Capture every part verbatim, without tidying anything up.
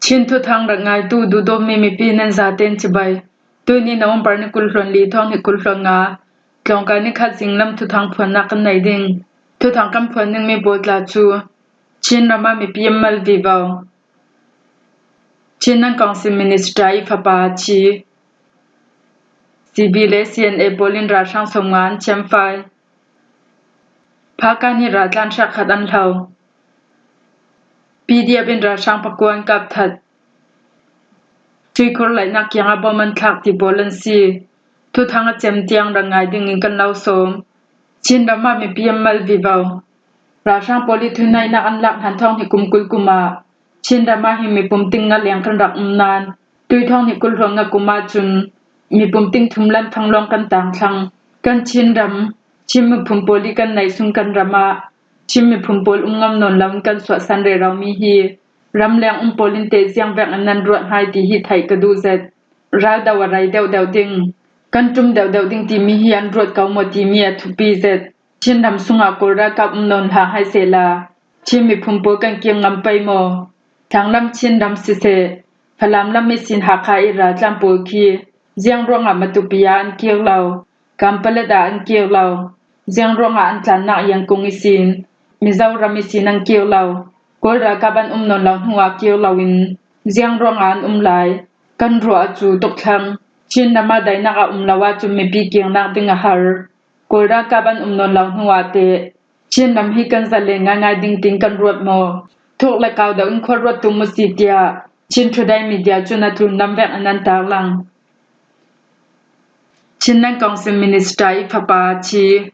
Chin thuthang rak ngaitu duhdawtmi mipi nan zaten cibai. Tuini November ni kul hluan li thawng hnih kul hluan nga, tlawngkai ni khat zinglam thuthang phuannak kan nei ding. Thuthang kan phuan dingmi pawl tla cu Chin ram ah mipi an mal vivo. Chin Nan Council Minister i fapa a thi. C B le C N A pawl in ralhrang sawmnga an thiamfai. Phaka nih raltlan hrekkhat an hlo. P D F in ralhrang pakua an kap that. Cuikhur laihnak kiangah bom an thlak ti pawl an si. Thuthang a cem tiang rak ngai dingin kan lo sawm. Chin ram ah mipi an mal vivo. Ralhrang pawl i thuneihnak an lak hlan thawng hnih kum kul kum ah Chin ram ah hin mipum ting nga leng kan rak um nain, tui thawng hnih kul hluan nga kum ah cun mipum ting thum lam thang lawng kan tang thlang. Kan Chin ram, Chin miphun pawl i kan neihsung kan ram ah Chin miphun pawl um ngam nawn loin kan suahsan reromi hi ramleng um pawl in teh ziangvek in nan ruat hngai ti hi theih ka duh zet. Raldo a rei deuhdeuh ding, kan ṭum deuhdeuh ding timi hi an ruat ko maw timi a thupi zet. Chin ram sungah Kawl ralkap um nawn hlah hai sehla, Chin miphun pawl kan kir ngam pei maw? Thlanglam Chin ram siseh, Falam lam ihsin Hakha i raltlan pawl khi ziang ruangah Matupi ah an kir lo, Kanpalet ah an kir lo, ziang ruangah an tlannak Yangon ihsin Mizoram ihsin an kir lo, Kawl ralkap an um nawn lo hnuah kir loin ziang ruangah an um lai? Kan ruah a cu tuk thlang. Chin ram ah daihnak a um lo ahcun mipi kirnak ding a har. Kawl ralkap an um nawn lo hnuah teh Chin ram hi kan zalen ngaingai ding tiin kan ruat maw? Thuk le kau deuh in khuaruat tum u si tiah Chin Today Media cun a tlunlam vek in an tarlang. Chin Nan Council Minister i fapa a thi.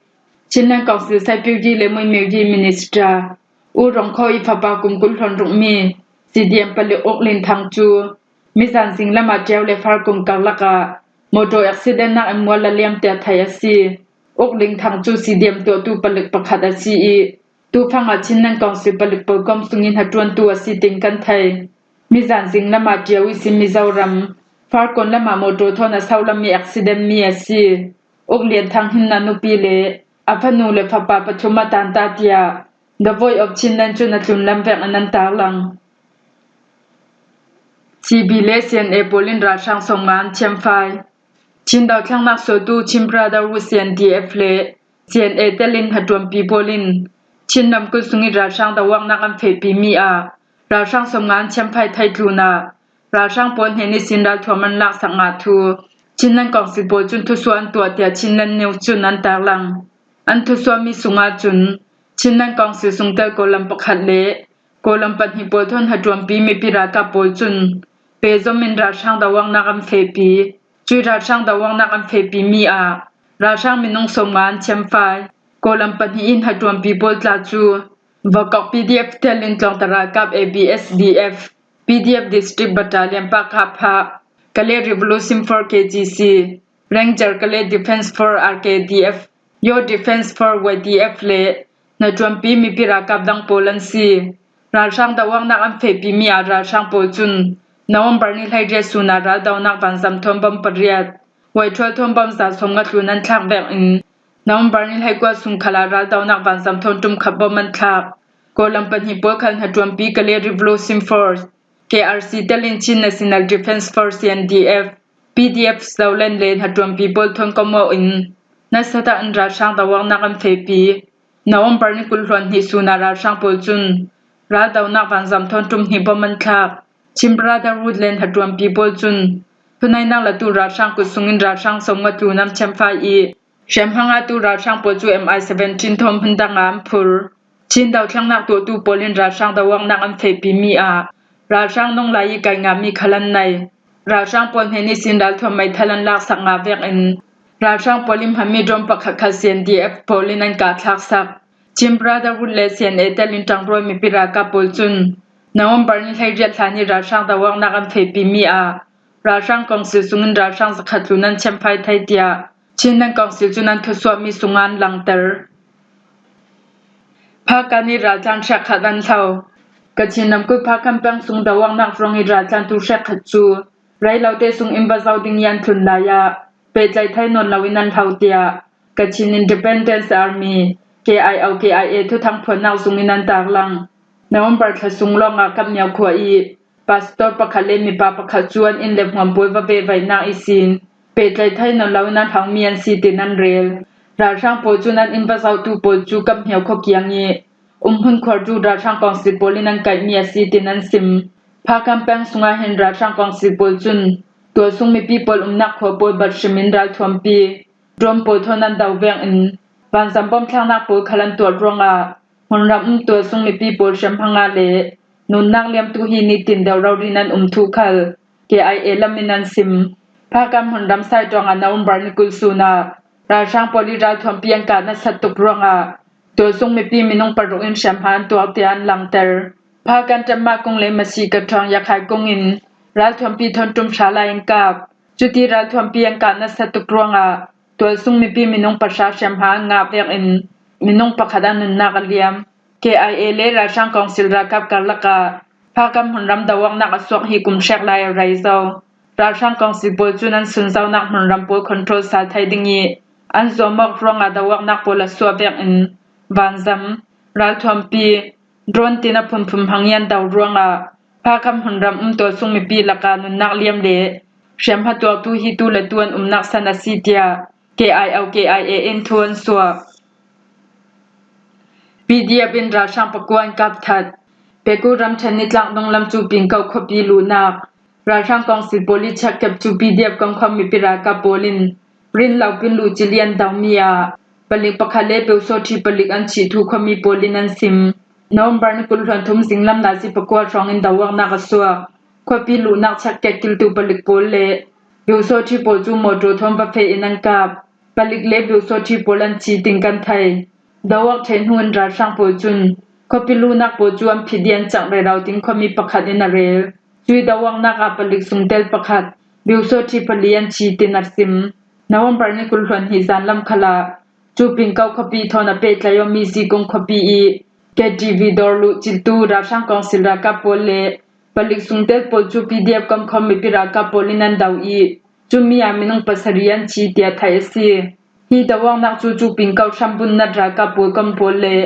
Chin Nan Council Saipyugyi le Muimyugyi Minister U Rong Kho i fapa kum kul hluan rukmi C D M palik Uk Lin Thang cu mizan zinglam ah Ṭio le Farkon karlak ah motor accident nak in mual a liam tiah theih a si. Uk Lin Thang cu C D M tuahtu palik pakhat a si i, tufang ah Chin Nan Council palik pawl kom sungin hnaṭuantu a si tiin kan thei. Mizan zinglam ah Ṭio ihsin Mizoram, Farkon lam ah motor thawn a so lam i accident mi a si. Uk Lin Thang hin a nupi le a fanu le fapa pathum a tan ta tiah The Voice of Chinland cun a tlunlam vek in an tarlang. C B le C N A pawl in ralhrang sawmnga an thiamfai. Chin dothlennak sualtu Chin Brotherhood C N D F le C N A telin hnaṭuanpi pawl in Chin ramkulh sungin ralhrang doawknak an fehpimi ah ralhrang sawmnga an thiamfai thei tlunah ralhrang pawl hnen ihsin ralthuam an laksak ngah thu Chin Nan Council pawl cun thusuah an tuah tiah Chinland News cun an tarlang. An thusuahmi sungah cun Chin Nan Council sungtel Kawlram pakhat le Kawlram pahnih pawl thawn hnaṭuanpi mipi ralkap pawl cun pehzom in ralhrang doawknak an fehpi. Cui ralhrang doawknak an fehpimi ah ralhrang minung sawmnga an thiamfai. Kawlram pahnih in hnaṭuanpi pawl tla cu Vokok P D F telin tlawngta ralkap A B S D F, P D F District Battalion Pakapha, Kale Revolution Force K G C, Ranger Kale Defence Force R K D F, Yo Defence Force Y D F le hnaṭuanpi mipi ralkap dang pawl an si. Ralhrang doawknak an fehpimi ah ralhrang pawl cun November ni hleiriat sun ah raldonak vanzam thawn bom pariat, Waithual thawn bom za sawmnga tlun an thlak vek in November ni hleikua sung khal ah raldonak vanzam thawn ṭum khat bom an thlak. Kawlram pahnih pawl khal hnaṭuanpi Kale Revolution Force, K R C telin Chin National Defence Force C N D F, P D F Zoland le hnaṭuanpi pawl thawn kom awk in nasa tak in ralhrang doawknak an fehpi. November ni kul hluan hnih sun ah ralhrang pawl cun raldonak vanzam thawn ṭum hnih bom an thlak. Chin Brotherhood le hnaṭuanpi pawl cun thuneihnak latu ralhrang kut sungin ralhrang sawmnga tlun an thiamfai i, hriamhma ngahtu ralhrang pawl cu M I seventeen thawn hmun dang ah an phur. Chin dothlennak tuahtu pawl in ralhrang doawknak an fehpimi ah ralhrang nung lai i kai ngahmi khal an nei. Ralhrang pawl hnen ihsin ralthuam meithal an laksak ngah vek in ralhrang pawl in hmanmi drone pakhat khat C N D F pawl in an kah thlaksak. Chin Brotherhood le C N A telin ṭangrual mipi ralkap pawl cun November ni hleiriat hlan i ralhrang doawknak an fehpimi ah ralhrang kawngsil sungin ralhrang zakhat tlun an thiamfai thei tiah Chin Nan Kawngsil cun an thusuahmi sungah an langter. Phaka nih raltlan hrekkhat an hlo. Kachin ramkulh Phakhan peng sung doawknak ruang i raltlantu hrekkhat cu reilote sungin va zoh ding i an tlun lai ah pehtlaih thei nawn loin an hlo tiah Kachin Independence Army, K I O K I A thuthang phuannak zungin an tarlang. November thla sung lawngah Kamhmiao khua i Pastor pakhat le mipa pakhat cu an inn le hmuam pawl va vehvaihnak ihsin pehtlai thei nawn loin an hauhmi an si, tin an rel. Ralhrang pawl cun an inn va zohtu pawl cu Kamhmio khua kiang i umhmun khuartu ralhrang kawngsil pawl in an kaihmi a si, tin an sim. Phakam peng sungah hin ralhrang kawngsil pawl cun tualsung mipi pawl umnak khua pawl bat hrimin ralthuampi drone pawl thawn an do vek in vanzam bawmthlaknak pawl khal an tuah ruangah hmunram um tualsung mipi pawl hriamhma ngah le nunnak liamtu hi nitin deuh rori in an um thu khal K I A lam in an sim. Phakam hmunram Saiṭawng ah November ni kul sun ah ralhrang pawl i ralthuampi an kah nasat tuk ruangah tualsung mipi minung paruk in hriamhma an tuak tiah an langter. Phakam Ṭanma kung le Masi Kaṭhawng Yakhai kung in ralthuampi thawn ṭum hra lai an kap. Cuti ralthuampi an kah nasat tuk ruangah tualsung mipi minung pahra hriamhma an ngah vekin minung pakhat a nunnak a liam. K I A le ralhrang kawngsil ralkap karlak ah Phakam hmunram doawknak a suak hi kum hrek lai a rei zo. Ralhrang kawngsil pawl cun an sunzonak hmunram pawl control sal thei ding i an zuam awk ruangah doawknak pawl a suah vekin vanzam, ralthuampi, drone tin a phunphun hmang i an do ruangah Phakam hmunram um tualsung mipi lakah nunnak liam le hriamhma tuaktu hi tu le tu an umnak san a si tiah K I O K I A in thu an suah. P D F in ralhrang pakua an kap that. Pegu ramṭhen nitlak donglam cu Pingko khuapi luhnak ralhrang kawngsil pawl i check kep cu P D F komkhawm mipi ralkap pawl in rin lo pin luh cil i an domi ah palik pakhat le pyusawṭhi palik an chih thu khuami pawl in an sim. November ni kul hluan thum zinglam nazi pakua hrawngin doawknak a suak. Khuapi luhnak check kep kiltu palik pawl le pyusawṭhi pawl cu mawṭaw thawn va feh in an kap. Palik le pyusawṭhi pawl an ci tin kan thei. Doawk ṭheh hnu in ralhrang pawl cun khuapi luhnak pawl cu an phit i an cangh rero tin khuami pakhat in a rel. Cui doawknak ah palik sungtel pakhat, pyusawṭhi pali an ci tin a sim. November ni kul hluan hnih zanlam khal ah cu Pingko khuapi thawn a pehtlai awmi Zikung khuapi i K T V dawr luh ciltu ralhrang kawngsil ralkap pawl le palik sungtel pawl cu P D F komkhawm mipi ralkap pawl in an do i cumi ah minung pasarih an ci tiah theih a si. Hi doawknak cu cu Pingko hrambun nat ralkap pawl kom pawl le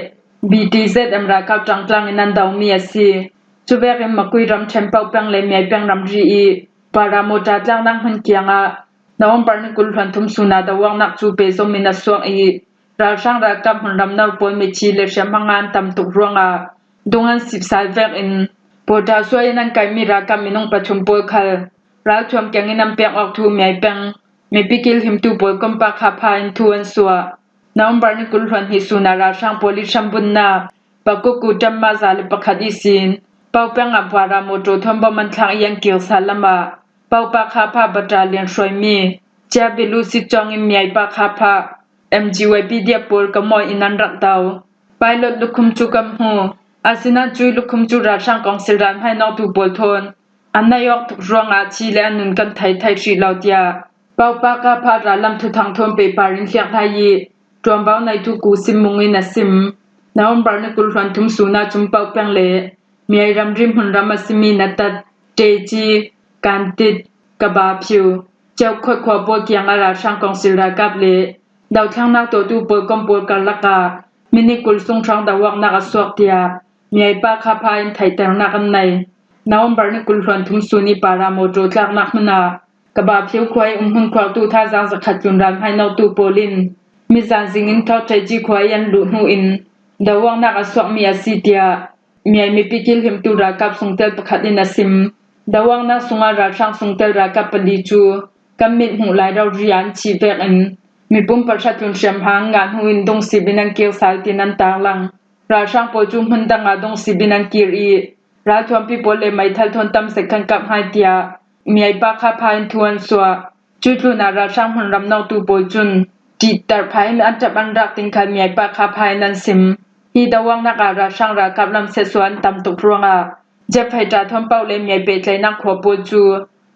B T Z M ralkap ṭangtlang in an domi a si. Cuvekin Makui ramṭhen Paupeng le Miaipeng ramri i paramawṭa tlaknak hmun kiangah November ni kul hluan thum sun ah doawknak cu pehzom in a suak i ralhrang ralkap hmunram no pawl mithi le hriamhma ngah an tam tuk ruangah dung an sipsal vekin pawṭa suai in an kaihmi ralkap minung pathum pawl khal ralthuam kiangin an pek awk thu Miaipeng mipi kilhimtu pawl kompa Khapha in thu an suah. November ni kul hluan hnih sun ah ralhrang pawl i hrambunnak Pakuku Ṭanma za le pakhat ihsin Paupeng ah paramawṭaw thawn bom an thlak i an kir sal lam ah Paupa Khapha battalion hruaimi Cia Bilu sitcawng in Miaipa Khapha M G Y P D F pawl ka mawi in an rak do. Pilot lukhum cu kan hmu. Asinain cui lukhum cu ralhrang kawngsil ralhmainawktu pawl thawn an naih awk tuk ruangah ci le an nun kan thei thei hrih lo tiah Paupa Khapha rallam thuthang thawn pehpar in hliak lai i ṭuanvo neitu Ku Sim Mung in a sim. November ni kul hluan thum sun ah cun Paupeng le Miai ramri hmunram a simi Natat, Teci, Kantit, Kabaphiu, Ceukhot khua pawl kiangah ralhrang kawngsil ralkap le dothlennak tuahtu pawl kom pawl karlak ah minit kul sung hrawng doawknak a suak tiah Miaipa Khapha in theihternak an nei. November ni kul hluan thum sun i paramawṭaw tlaknak hmun ah Kabaphiu khua i umhmun khuartu thazang zakhat tlun ralhmainawktu pawl in mizan zing in thawk Teci khua i an luh hnu in doawknak a suakmi a si tiah Miai mipi kilhimtu ralkap sungtel pakhat in a sim. Doawknak sungah ralhrang sungtel ralkap pali cu kan mit hmuh lai rori ah an chih vekin mipum pahra tlun hriamhma an ngah hnu in dungsip in an kir sal tin an tarlang. Ralhrang pawl cu hmun dang ah dungsip in an kir i ralthuampi pawl le meithal thawn tam zet kan kap hna tiah Miaipa Khapha in thu an suah. Cutlun ah ralhrang hmunram nawktu pawl cun ṭihter phah in an ṭap an rak tin khan Miaipa Khapha in an sim. Hi doawknak ah ralhrang ralkap lam siatsuah an tam tuk ruangah jet fighter thawn paoh le Miai pehtlaihnak khua pawl cu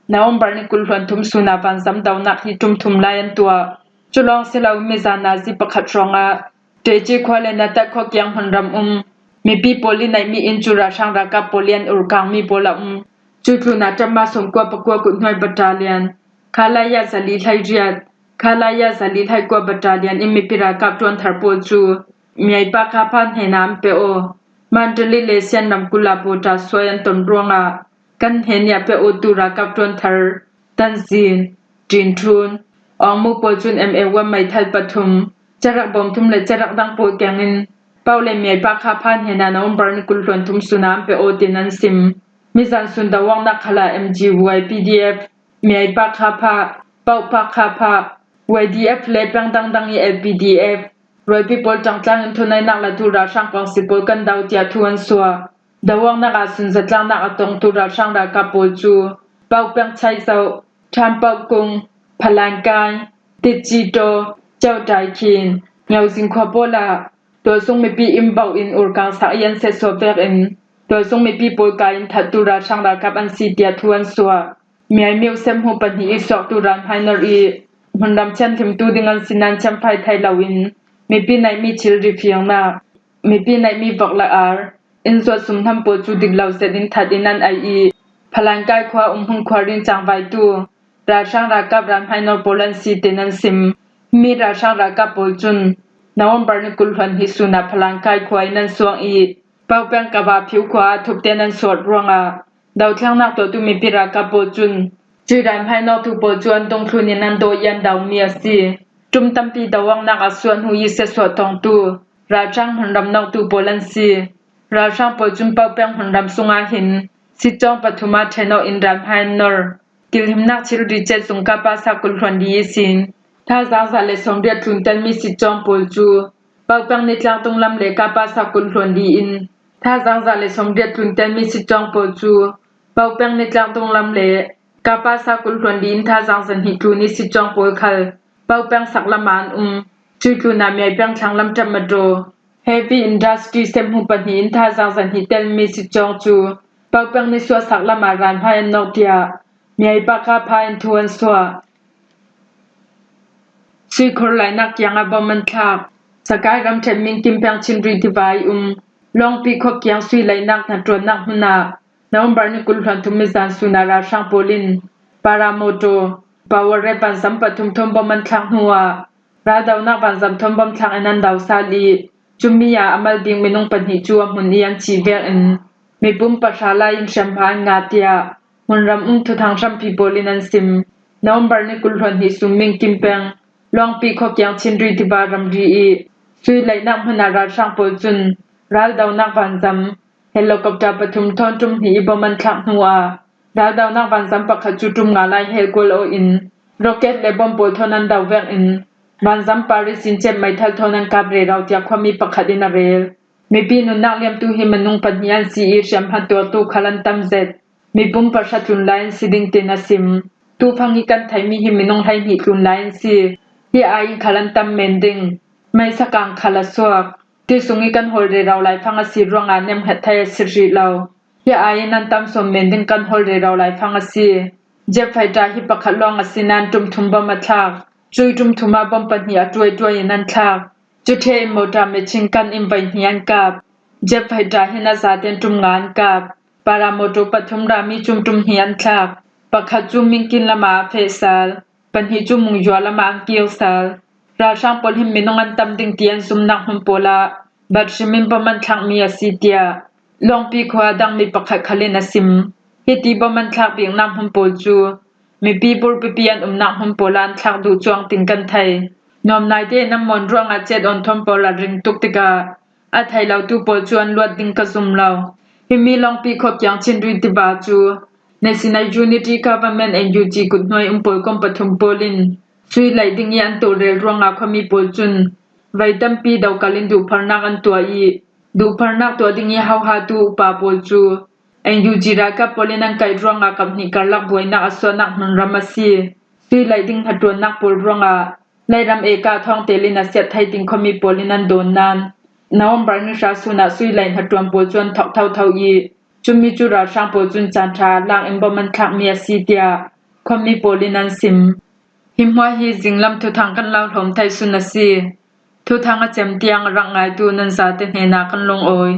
November ni kul hluan thum sun ah vanzam donak hi ṭum thum lai an tuah. Cu lawng si lo mizan nazi pakhat hrawngah Teci khua le Natat khua kiang hmunram um mipi pawl i neihmi inn cu ralhrang ralkap pawl i an urkangmi pawl a um. Cutlun ah Ṭanma sawmkua pakua kuthnuai battalion, Khalaya zali hleiriat, Khalaya zali hleikua battalion in mipi ralkap ṭuanthar pawl cu Miaipa Khapha hnenah an pe aw. Mandalay le Sian ramkulh ah pawṭa suai an ton ruangah kan henia pe utu rakap tuan thar, tanzin, tintun, awngmu pawl cun M A one meithal pathum, cerak bawm thum le cerak dang pawl kengin Pauh le Miaipa kha phan hena November ni kul hluan thum suna an pe aw tin an sim. Mizan sun dawangnak khala M G Y P D F, Miaipa kha pha, Pauh pa kha pha, Y D F le peng dangdang i L P D F, rualpi pawl ṭangtlang in thunainak latu ralhrang kawngsi pawl kan dau tiah thu an suah. Dawangnak ah sun zatlaknak a tongtu ralhrang ralkap pawl cu Pauh peng Chaizoh, Ṭhan Pauh Kung, Phalankai, Titci Taw, Ceuhtai Khin, Nyauzin khua pawl ah tualsung mipi in bauh in urkang sak i an sehsuah vekin tualsung mipi pawl kai in thattu ralhrang ralkap an si tiah thu an suah. Miai mio sem hmu pahnih i suaktu ralhmainor i hmunram thianhlimtu ding an si nain thianfai thei loin mipi naihmi thilri fiangnak, mipi naihmi vok le ar, in zuat sumhnam pawl cu dik lo zet in that in an ai i Phalankai khua umhmun khua ring cangvaitu ralhrang ralkap ralhmainor pawl an si tin an sim. Mi ralhrang ralkap pawl cun November ni kul hluan hnih sun ah Phalankai khua in an suang i Pauh peng Kava Phiu khua ah thupten an suat ruangah dothlennak tuahtu mipi ralkap pawl cun cuih ralhmainawktu pawl cu an dongthlun in an dawh i an daumi a si. Ṭum tampi dawangnak a suah hnu i sehsuah tongtu ralhrang hmunram nawktu pawl an si. Ralhrang pawl cun Pauh peng hmunram sungah hin sitcawng pathum ah ṭhen awk in ralhmainor kilhimnak thilri cet zung kapa sa kul hluan li ihsin thazaang za le sawmriat tlun telmi sitcawng pawl cu Pauh peng nitlak dunglam le kapa sa kul hluan li in thazaang za le sawmriat tlun telmi sitcawng pawl cu Pauh peng nitlak dunglam le kapa sa kul hluan li in thazaang za hnih tlun i sitcawng pawl khal Pauh peng sak lam ah an um. Cuih tlun ah Miai peng thlanglam ṭap madaw Heavy Industry sem hmu pahnih in thazaang za hnih telmi sitcawng cu Pauh peng nisuahsak lam ah ralhmai an nawk tiah Miaipa kha pha in thu an suah. Suikhur lainak kiangah bom an thlak. Sakai ramṭhen Mingkim peng Chinri tiva i um Lawngpi khua kiang sui lainak hnaṭuannak hmun ah November ni kul hluan thum mizan sun ah ralhrang pawl in paramotor, power vanzam pathum thawn bom an thlak hnuah raldonak vanzam thawn bom thlak in an dau sal i cumi ah a mal bik minung pahnih cu a hmun i an cih vekin mipum pahra lai in hriamhma an ngah tiah hmunram um thuthang hrampi pawl in an sim. November ni kul hluan hnih sun Mingkim peng Lawngpi khua kiang Chinri tiva ramri i sui lainak hmun ah ralhrang pawl cun raldonak vanzam helicopter pathum thawn ṭum hnih i bom an thlak hnuah raldonak vanzam pakhat cu ṭum nga lai hel kual aw in rocket le bom pawl thawn an dau vekin vanzam par ihsin cep meithal thawn an kap rero tiah khuami pakhat in a rel. Mipi nunnak liamtu hi minung pahnih an si i hriamhma tuartu khal an tam zet. Mipum pahra tlun lai an si ding tin a sim. Tufang i kan theihmi hi minung hleihnih tlun lai an si. Hi ai in khal an tam men ding. Meisa kang khal a suak. Ti sung i kan hawl rero laifang a si ruangah nemhnget thei a si rih lo. Hi ai in an tam sawn men ding kan hawl rero laifang a si. Jet fighter hi pakhat lawng a si nain ṭum thum bom a thlak. Cuih ṭum thum ah bom pahnih a ṭuaiṭuai in an thlak. Cu ṭheh in motor machine gun in voi hnih an kap. Jet fighter hin a zaten ṭum nga an kap. Paramotor pathum rami cun ṭum hnih an thlak. Pakhat cu Mingkim lam ah a feh sal. Pahnih cu Mungyua lam ah an kir sal. Ralhrang pawl hin minung an tam ding ti an zumnak hmun pawl ah bat hrim in bom an thlakmi a si tiah Lawngpi khua a dang mi pakhat khal in a sim. Hiti bom an thlak biknak hmun pawl cu mipi burpipi an umnak hmun pawl ah an thlak duh cuang tin kan thei. Nuam naite in an mawn ruangah cet awn thawn pawl a ring tuk tikah a thei lotu pawl cu an luat ding ka zum lo. Himi Lawngpi khua kiang Chinri tiva cu National Unity Government, N U G, kut hnuai um pawl kom pathum pawl in sui laih ding i an tawlrel ruangah khuami pawl cun voi tampi dokal in duhpharnak an tuah i duhpharnak tuah ding i hauhatu upa pawl cu N U G ralkap pawl in an kaih ruangah kap hnih karlak buainak a suahnak hmunram a si. Sui laih ding hnaṭuannak pawl ruangah Lairam eka thawngtel in a siat thei ding khuami pawl in an dawn nain November ni hra sun ah sui laih hnaṭuan pawl cu an thawk thotho i cumi cu ralhrang pawl cun caan ṭha ah lak in bom an thlakmi a si tiah khuami pawl in an sim. Hi hmuah hi zinglam thuthang kan lo hlawm thei sun a si. Thuthang a cem tiang a rak ngaitu nan zate hnenah kan lungawi.